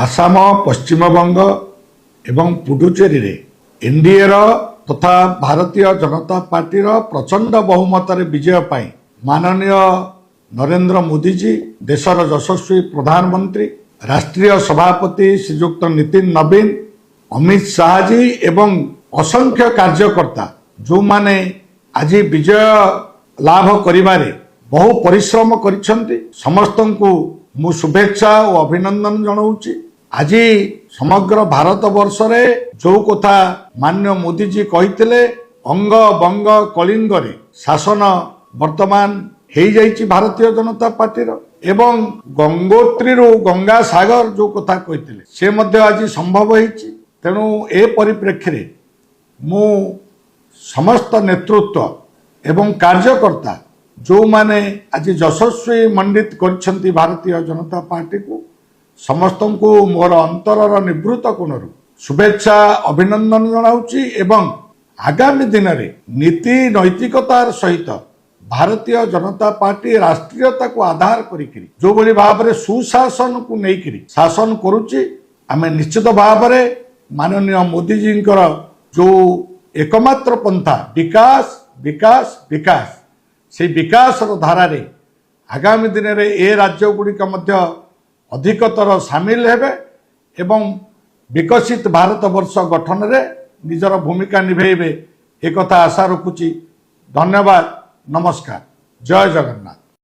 ଆସାମ, ପଶ୍ଚିମବଙ୍ଗ ଏବଂ ପୁଡୁଚେରୀରେ ଏନ୍ଡିଏର ତଥା ଭାରତୀୟ ଜନତା ପାର୍ଟିର ପ୍ରଚଣ୍ଡ ବହୁମତରେ ବିଜୟ ପାଇଁ ମାନନୀୟ ନରେନ୍ଦ୍ର ମୋଦିଜୀ, ଦେଶର ଯଶସ୍ୱୀ ପ୍ରଧାନମନ୍ତ୍ରୀ, ରାଷ୍ଟ୍ରୀୟ ସଭାପତି ଶ୍ରୀଯୁକ୍ତ ନୀତିନ ନବୀନ, ଅମିତ ଶାହାଜୀ ଏବଂ ଅସଂଖ୍ୟ କାର୍ଯ୍ୟକର୍ତ୍ତା, ଯେଉଁମାନେ ଆଜି ବିଜୟ ଲାଭ କରିବାରେ ବହୁ ପରିଶ୍ରମ କରିଛନ୍ତି, ସମସ୍ତଙ୍କୁ ମୁଁ ଶୁଭେଚ୍ଛା ଓ ଅଭିନନ୍ଦନ ଜଣାଉଛି। ଆଜି ସମଗ୍ର ଭାରତ ବର୍ଷରେ ଯୋଉ କଥା ମାନ୍ୟ ମୋଦିଜୀ କହିଥିଲେ, ଅଙ୍ଗ ବଙ୍ଗ କଳିଙ୍ଗରେ ଶାସନ ବର୍ତ୍ତମାନ ହେଇଯାଇଛି ଭାରତୀୟ ଜନତା ପାର୍ଟିର ଏବଂ ଗଙ୍ଗୋତ୍ରୀରୁ ଗଙ୍ଗା ସାଗର ଯୋଉ କଥା କହିଥିଲେ, ସେ ମଧ୍ୟ ଆଜି ସମ୍ଭବ ହେଇଛି। ତେଣୁ ଏ ପରିପ୍ରେକ୍ଷୀରେ ମୁଁ ସମସ୍ତ ନେତୃତ୍ୱ ଏବଂ କାର୍ଯ୍ୟକର୍ତ୍ତା, ଯେଉଁମାନେ ଆଜି ଯଶସ୍ୱୀ ମଣ୍ଡିତ କରିଛନ୍ତି ଭାରତୀୟ ଜନତା ପାର୍ଟିକୁ, ସମସ୍ତଙ୍କୁ ମୋର ଅନ୍ତରର ନିଭୃତ କୋଣରୁ ଶୁଭେଚ୍ଛା ଅଭିନନ୍ଦନ ଜଣାଉଛି ଏବଂ ଆଗାମୀ ଦିନରେ ନୀତି ନୈତିକତାର ସହିତ ଭାରତୀୟ ଜନତା ପାର୍ଟି ରାଷ୍ଟ୍ରୀୟତାକୁ ଆଧାର କରିକିରି ଯେଉଁଭଳି ଭାବରେ ସୁଶାସନକୁ ନେଇକିରି ଶାସନ କରୁଛି, ଆମେ ନିଶ୍ଚିତ ଭାବରେ ମାନନୀୟ ମୋଦିଜୀଙ୍କର ଯେଉଁ ଏକମାତ୍ର ପନ୍ଥା, ବିକାଶ, ବିକାଶ, ବିକାଶ, ସେଇ ବିକାଶର ଧାରାରେ ଆଗାମୀ ଦିନରେ ଏ ରାଜ୍ୟ ଗୁଡ଼ିକ ମଧ୍ୟ ଅଧିକତର ସାମିଲ ହେବେ ଏବଂ ବିକଶିତ ଭାରତ ବର୍ଷ ଗଠନରେ ନିଜର ଭୂମିକା ନିଭେଇବେ, ଏକଥା ଆଶା ରଖୁଛି। ଧନ୍ୟବାଦ, ନମସ୍କାର, ଜୟ ଜଗନ୍ନାଥ।